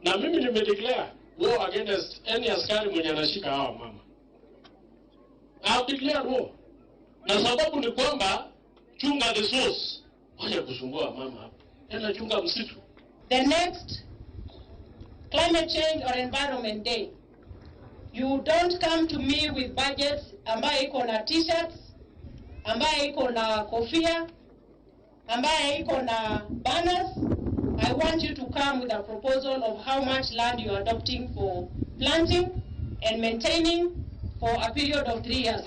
na mimi nimedeclare war against any askari mwenye anashika hawa mama. I've declared war. Na sababu ni kwamba chunga the source. Wacha kusumbua mama hapa. Ena chunga msitu. The next climate change or environment day, you don't come to me with budgets ambayo iko na t-shirts, ambayo iko na kofia, ambayo iko na banners. I want you to come with a proposal of how much land you are adopting for planting and maintaining for a period of 3 years.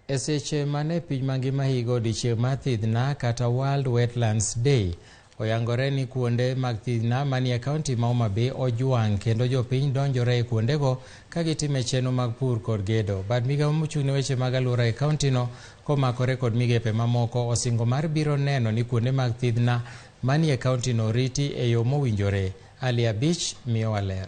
E seche mane piny mangima higa odiechieng' mar thidhna kata World Wetlands Day, oyangore ni kuonde mag thidhna manie kaunti ma Homa Bay ojwang' kendo jopiny donjore e kuondego ka gitime chenro mag pur kod gedo. Bad migawo mochung' ne weche mag alwora e kauntino komakore kod migepe mamoko osingo mar biro neno ni kuonde mag thidhna manie kauntino oriti e yo mowinjore. Ali Abich miyowa ler.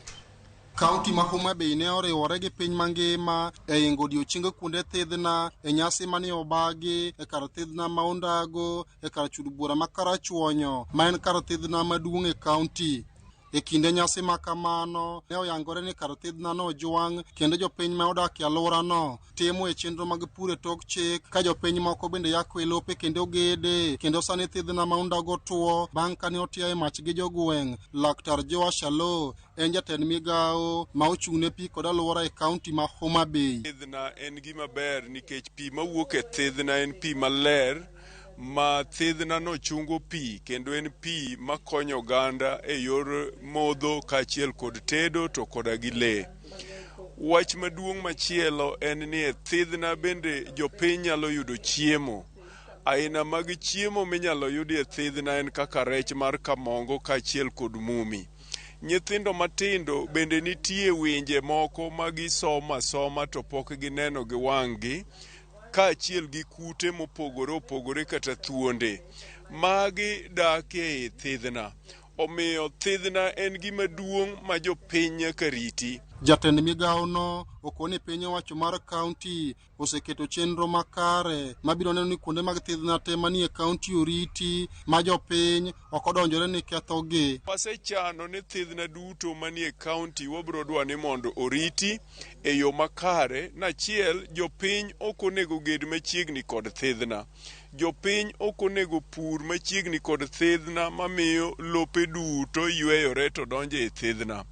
Kaunti ma Homa Bay ne oriwore gi piny mangima e ingo odiechienge kuonde thidhna e nyasi mane obagi e kar thidhna ma Ondago e kar chud bura ma Karachuonyo ma en kar thidhna maduong' e kaunti. E kinde nyasi ma kamano ne oyangore ni kar thidhna no ojwang' kendo jopiny ma odak e alworano timo e chenro mag pur e tok chik ka jopiny moko bende yako e lope kendo gede kendo sani thidhna ma Ondago tuo bang' kane otiaye mach gi jogweng'. Laktar Joash Alo en jatend migawo ma ochung' ne pi kod alwora e kaunti ma Homa Bay. Thidhna en gima ber nikech pi mawuok e thidhna en pi maler ma thidhna no chungo pi kendo en pi makonyo oganda e yor modho kaachiel kod tedo to koda gi lee. Wach maduong' machielo en ni e thidhna bende jopiny nyalo yudo chiemo. Aina mag chiemo minyalo yudi e thidhna en kaka rech mar kamongo kaachiel kod mumi. Nyithindo matindo bende nitie winje moko ma gisomo asoma to pok gineno gi wang'gi, kaachiel gi kute mopogore opogore kata thuonde. Magi dak e thidhna. Omiyo thidhna en gima duong' ma jopiny nyaka riti. Jatend migawono okoni piny owacho mar kaunti oseketo chenro makare mabiro neno ni kuonde mag thidhna te manie kaunti oriti ma jopiny ok odonjore ni kethogi. Wasechano ni thidhna duto manie kaunti wabiro dwa ni mondo oriti e yo makare. Nachiel, jopiny ok onego ged machiegni kod thidhna. Jopiny ok onego pur machiegni kod thidhna mamiyo lope duto yweyore to donjo e thidhna.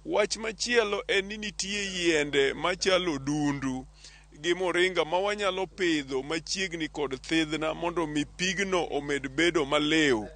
Wach machielo en ni nitie yiende machalo odundu gi moringa ma wanyalo pidho machiegni kod thidhna mondo mi pigno omed bedo maliw.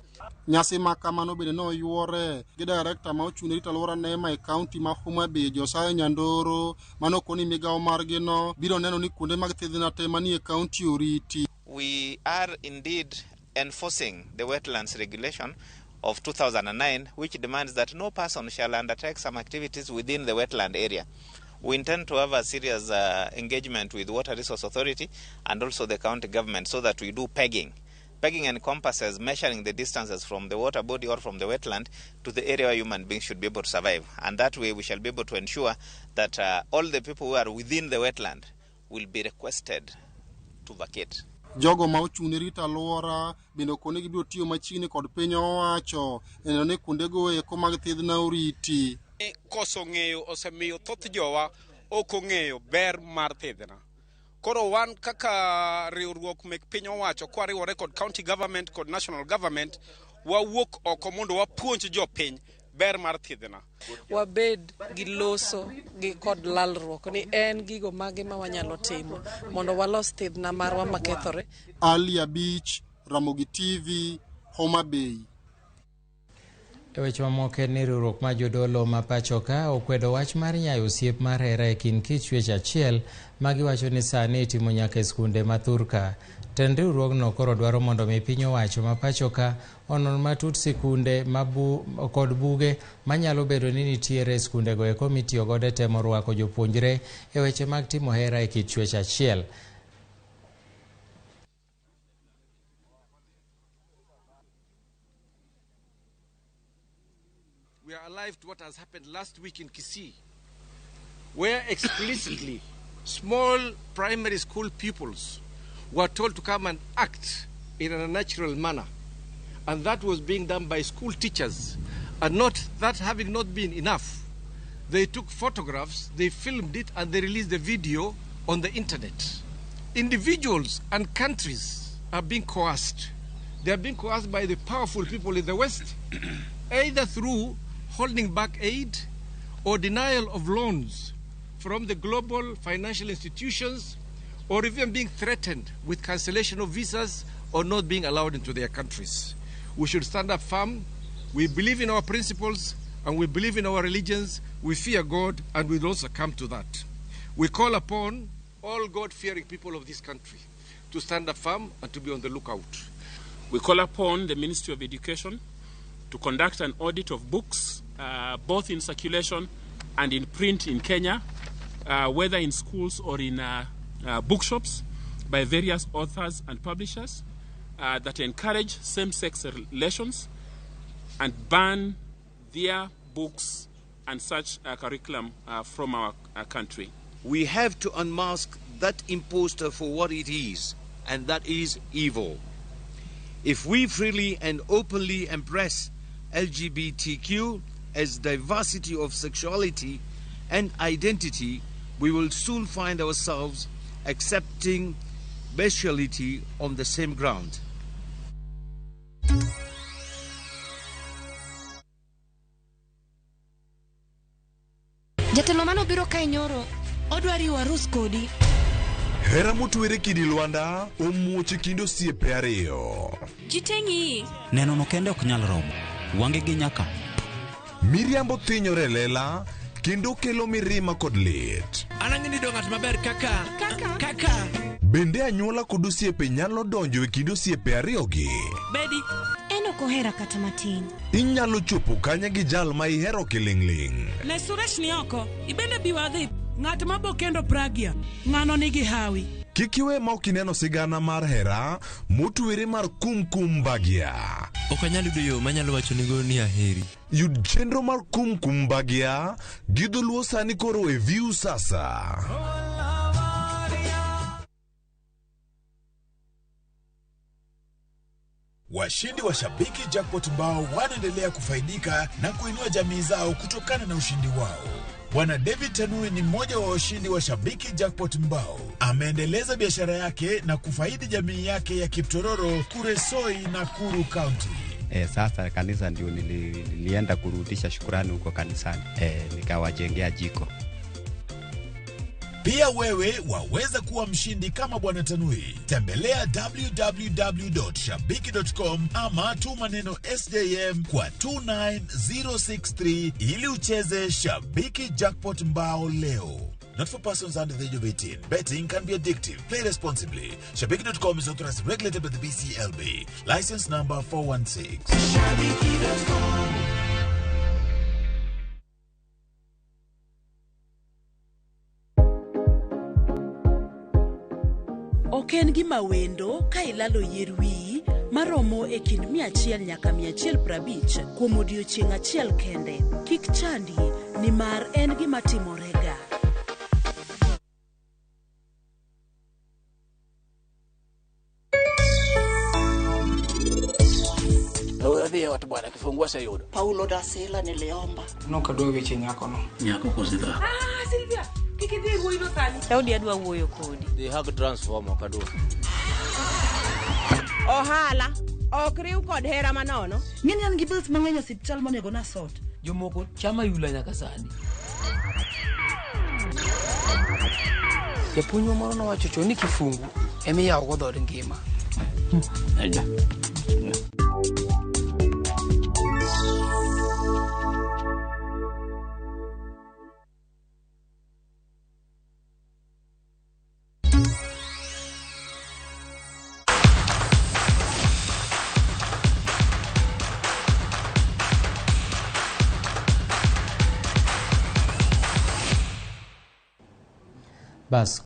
Nyasi ma kamano bende noyuore gi director ma ochung' ne rito alwora NEMA e kaunti ma Homa Bay Josiah Nyandoro manokoni migawo margi no biro neno ni kuonde mag thidhna te manie kaunti oriti. We are indeed enforcing the wetlands regulation of 2009, which demands that no person shall undertake some activities within the wetland area. We intend to have a serious engagement with Water Resource Authority and also the county government so that we do pegging. Pegging encompasses measuring the distances from the water body or from the wetland to the area where human beings should be able to survive. And that way we shall be able to ensure that all the people who are within the wetland will be requested to vacate. Jogo ma ochung' ne rito alwora bende okone gibiro tiyo machiegni kod piny owacho e neno ni kuondego eko mag thidhna oriti. Koso ng'eyo osemiyo thoth jowa ok ong'eyo ber mar thidhna. Koro wan kaka riwruok mek piny owacho kwariwore kod county government kod national government wawuok oko mondo wapuonj jopiny ber mar thidhna. Wabed gi loso gi kod lalruok ni en gigo mage ma wanyalo timo mondo walos thidhna marwa makethore. Ali Abich, Ramogi TV, Homa Bay. E weche mamoko en ni riwruok mar jodolo ma pacho ka okwedo wach mar nyayo osiep mar hera e kind kit chwech achiel ma giwacho ni sani itimo nyaka e skunde ma thurka. Tend riwruogno koro dwaro mondo mi piny owacho ma pacho ka onon matut sikunde kod buge manyalo bedo ni nitiere e skundego eko mitiyo godo e temo rwako jopuonjre e weche mag timo hera e kit chwech achiel. We are alive to what has happened last week in Kisii, where explicitly small primary school pupils were told to come and act in an unnatural manner. And that was being done by school teachers. And not that having not been enough, they took photographs, they filmed it, and they released the video on the internet. Individuals and countries are being coerced. They are being coerced by the powerful people in the West, either through holding back aid or denial of loans from the global financial institutions, or even being threatened with cancellation of visas or not being allowed into their countries. We should stand up firm. We believe in our principles and we believe in our religions. We fear God and we don't succumb to that. We call upon all God-fearing people of this country to stand up firm and to be on the lookout. We call upon the Ministry of Education to conduct an audit of books, both in circulation and in print in Kenya, whether in schools or in bookshops, by various authors and publishers that encourage same-sex relations and ban their books and such curriculum from our country. We have to unmask that imposter for what it is, and that is evil. If we freely and openly embrace LGBTQ as diversity of sexuality and identity, we will soon find ourselves accepting bestiality on the same ground. Jatelo mano biro kae nyoro, odwa riwo arus kodi. Hera motwere kidi Lwanda omuoch e kind osiepe ariyo. Jiteng'i. Neno no kende ok nyal romo. Wange gi nyaka. Miriambo thinyore e lela kendo kelo mirima kod lit. An ang'e ni do ng'at maber kaka kaka. Bende anyuola kod osiepe nyalo donjo e kind osiepe ariyogi. Bedi. En ok ohera kata matin. Inyalo chopo kanye gi jal ma ihero kiling'ling'. Ne Suresh ni oko, ibende bi wadhi. Ng'at ma bo kendo Pragya, ng'ano nigi hawi. Kik iwe ma ok ineno sigana mar hera motwere mar Kum Kum Bhagya. Ok anyal yudo yo manyalo wachonigo ni aheri. Yud chenro mar Kum Kum Bhagya gi dholuo sani koro e View Sasa. Washindi wa Shabiki Jackpot mbao wanaendelea kufaidika na kuinua jamii zao kutokana na ushindi wao. Bwana David Tanui ni mmoja wa washindi wa Shabiki Jackpot mbao. Ameendeleza biashara yake na kufaidi jamii yake ya Kiptororo, Kuresoi na Kuru County. Sasa kanisa ndio nilienda kurudisha shukrani huko kanisani. Nikawajengea jiko. Pia wewe waweza kuwa mshindi kama Bwana Tanui. Tembelea www.shabiki.com ama tuma neno SJM kwa 29063 ili ucheze Shabiki Jackpot Mbao leo. Not for persons under the age of 18. Betting can be addictive. Play responsibly. Shabiki.com is authorized and regulated by the BCLB. License number 416. Shabiki.com. Ok en gima wendo ka ilalo yier wiyi maromo e kind 100 nyaka 150 kuom odiechieng' achiel kende. Kik chandi nimar en gima timorega. Adhi e ot bwana kifungua sayudo. Paulo Dasila niliomba. Nokadwa weche nyakono. Nyako kosidha. Ah, Silvia, kik idhi e wuoyino sani. Daudi adwa wuoyo kodi. Dhi hag transformer ok adwa. Ohala ok riw kod hera manono. Ng'eni an gi bills mang'eny e osiptal monego nasort. Jomoko chama yula nyaka sani. Japuonjwa moro nowacho chon ni kifungu emiyawogo dhood ngima. Aja. Bas.